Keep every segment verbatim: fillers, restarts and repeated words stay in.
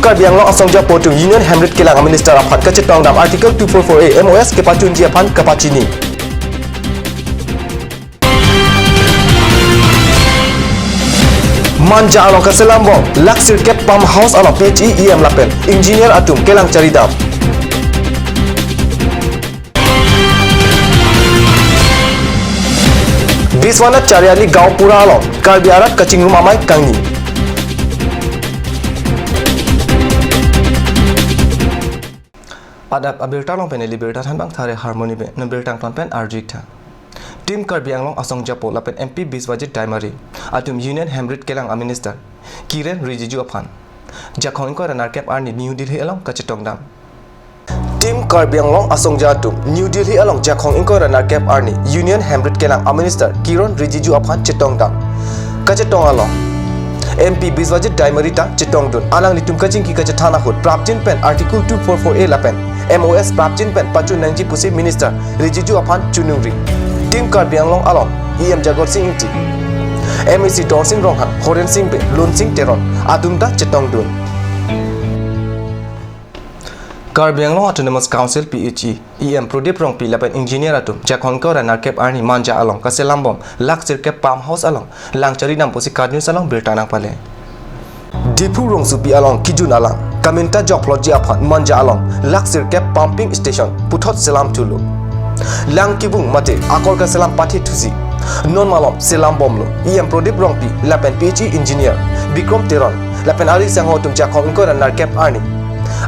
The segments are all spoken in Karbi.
Karbi Anglong asongja apo atum Union Hemrit kelang a Minister aphan kachetongdam Article two four four A M O S kepachunji aphan kapachini. Manja along kaselambom lakh sirkep pump house along P H E, E M lapen engineer atum kelang charidam. Biswanath Chariali Gaonbura along Karbi arat kachingrum amei kangni. Adap abirta along pen ili birta thanbang thare Harmony Bey, non birta angton pen arju-ik tha. Team Karbi Anglong asongja apo lapen M P Biswajit Daimari atum Union Hemrit kelang a Minister Kiren Rijiju aphan Jakhong ingkoi ra nerkep arni New Delhi along kachetongdam. Team Karbi Anglong asongja atum New Delhi along Jakhong ingkoi ra nerkep arni Union Hemrit kelang a Minister Kiren Rijiju aphan chetongdam. Kachetong along M P Biswajit Daimari ta chetongdun. Alanglitum kachingki kachethan ahut prapjin pen Article two four four A lapen M O S prapjin pen pachun nangji pusi Minister Rijiju aphan choningri. Team Karbi Anglong along E M Jagat Sing Engti, M A C Dorsing Ronghang, Horen Sing Bey, Lunsing Teron atum ta chetongdun. Karbi Anglong Autonomous Council, P H E, E M Prodip Rongpi lapen engineer atum Jakhong ingkoi ra nerkep arni Manja along kaselambom lakh sirkep pump house along lang charidam pusi KAT News along birta nangpale. Diphu rongsopi along kejun alang kaminta jokplotji aphan Manja along lakh sirkep pumping station puthot selam thulo. Lang kevung mate akor kaselam pathe thusi non malom selambomlo. E M Prodip Rongpi lapen P H E engineer Bikrom Teron lapen ari sangho atum Jakhong ingkoi ra nerkep arni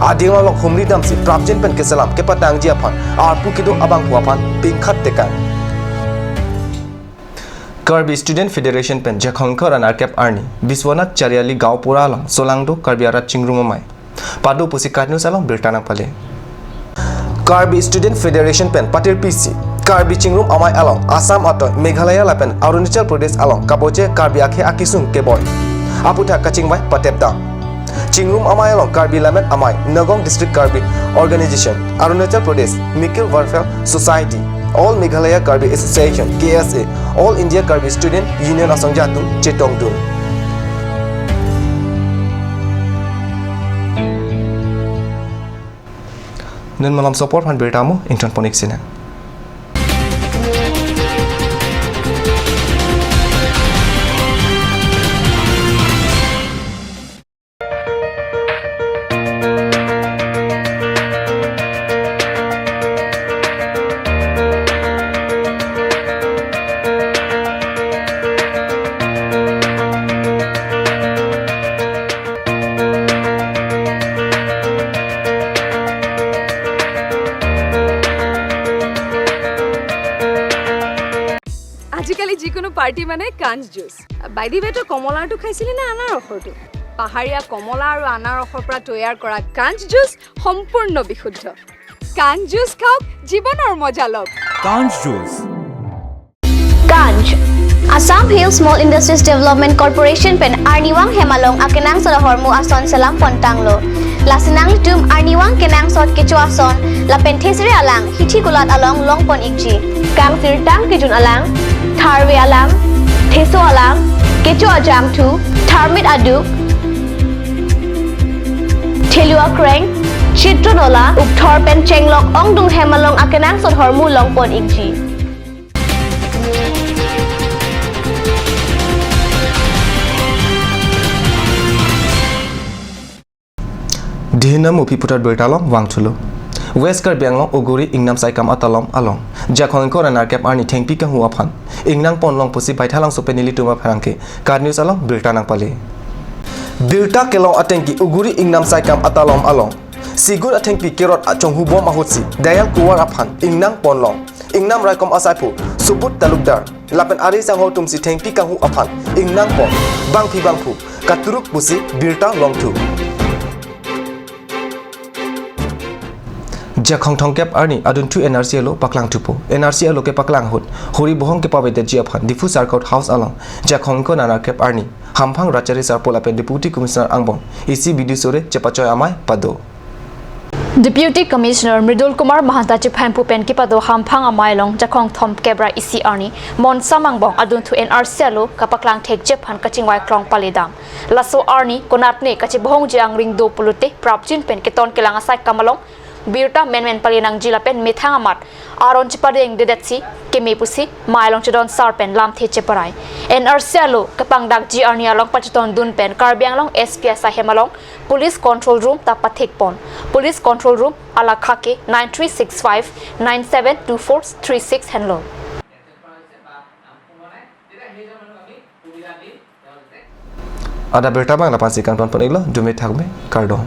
ading along humri damsi prapjin pen keselam kepatangji aphan arpu kedo abangphu aphan pingkhat tekang. Karbi Student Federation pen Jakhong ingkoi ra nerkep arni Biswanath Chariali Gaonbura along solangdo Karbi arat chingrum amei pado pusi KAT News along birta nangpale. Karbi Student Federation pen patirpisi Karbi chingrum amei along Assam atoi Meghalaya lapen Arunachal Pradesh along kaboje Karbi akhei akesung keboi aputhak kachingvai patepdam. Chingrum amei along Karbi Lammet Amei, Nagaon District Karbi Organization, Arunachal Pradesh Mikir Welfare Society, All Meghalaya Karbi Association, K S A, All India Karbi Student Union asongja atum chetongdun. Non malomso apor aphan birta mo ingtonpon-ik sinang. আজিকালি যিকোনো পাৰ্টি মানে কাঞ্চ juice. By the way, তই কমলাৰটো খাইছিলি নে আনাৰসৰটো? পাহাৰীয়া কমলা আৰু আনাৰসৰ পৰা তৈয়াৰ কৰা কাঞ্চ জুচ সম্পূৰ্ণ বিশুদ্ধ। কাঞ্চ জুচ খাওক, জীৱনৰ মজা লওক। Kanj Juice. Kanj, Assam Hill Small Industries Development Corporation pen arnivang hem along akenangsot ahormu ason selam pontanglo. Lasi nanglitum arnivang kenangsot kecho ason lapen thesere alang hithi kulat along longpon-ikji. Kangsirtang kejun alang, tharve alang, theso alang, kecho ajangthu, tharmit aduk, thelu akreng, chitro nola, ukthor pen chenglok ongdung hem along akenangsot ahormu longpon-ikji. Dihina mupi putar birta along vangthulo. West Karbi Anglong Oguri Ingnam Saikam Atalom along Jakhong ingkoi ra nerkep arni thengpi kanghu aphan ingnang ponlong pusi Baithalangso pen nelitum apherangke KAT News along birta nangpale. Birta kelong atengke Oguri Ingnam Saikam Atalom along Sigun athengpi kerot achonghubom ahutsi Dayal Kuwar aphan ingnang ponlong. Ingnam raikom asaiphu Subut Talukdar lapen ari sangho atumsi thengpi kanghu aphan ingnang pon, bangphi bangphu katuruk pusi birta longthu. Jakhong thomkep arni adunthu N R C alo paklangthupo. N R C alo kepaklang ahut hori bohong kepavedetji aphan Diphu Circuit House along Jakhong ingkoi ra nerkep arni hamphang Rachari Sarpo lapen Deputy Commissioner angbong isi bidi sore chepachoi amei pado. Deputy Commissioner Mridul Kumar Mahanta chephan pu pen kepado hamphang amei along Jakhong thom kep ra isi arni Monsa Mangbong adunthu N R C alo kapaklang thekji aphan kachingvai klong pale dam. Laso arni konatne kachebohongji angring do pulote prapjin pen keton kelang asai kam along birta menmen pale nangji lapen methang amat aron chepadengdedetsi keme pusi mei along chedon sar pen lamthe cheparai. N R C alo kepangdakji arni along pachetondun pen Karbi Anglong S P asai hem along Police Control Room ta pathekpon. Police Control Room alakha ke nine three six five nine seven two four three six henlo. Adap birta abang lapu-ansi kangton pon-iklo, dumi thakme, kardom.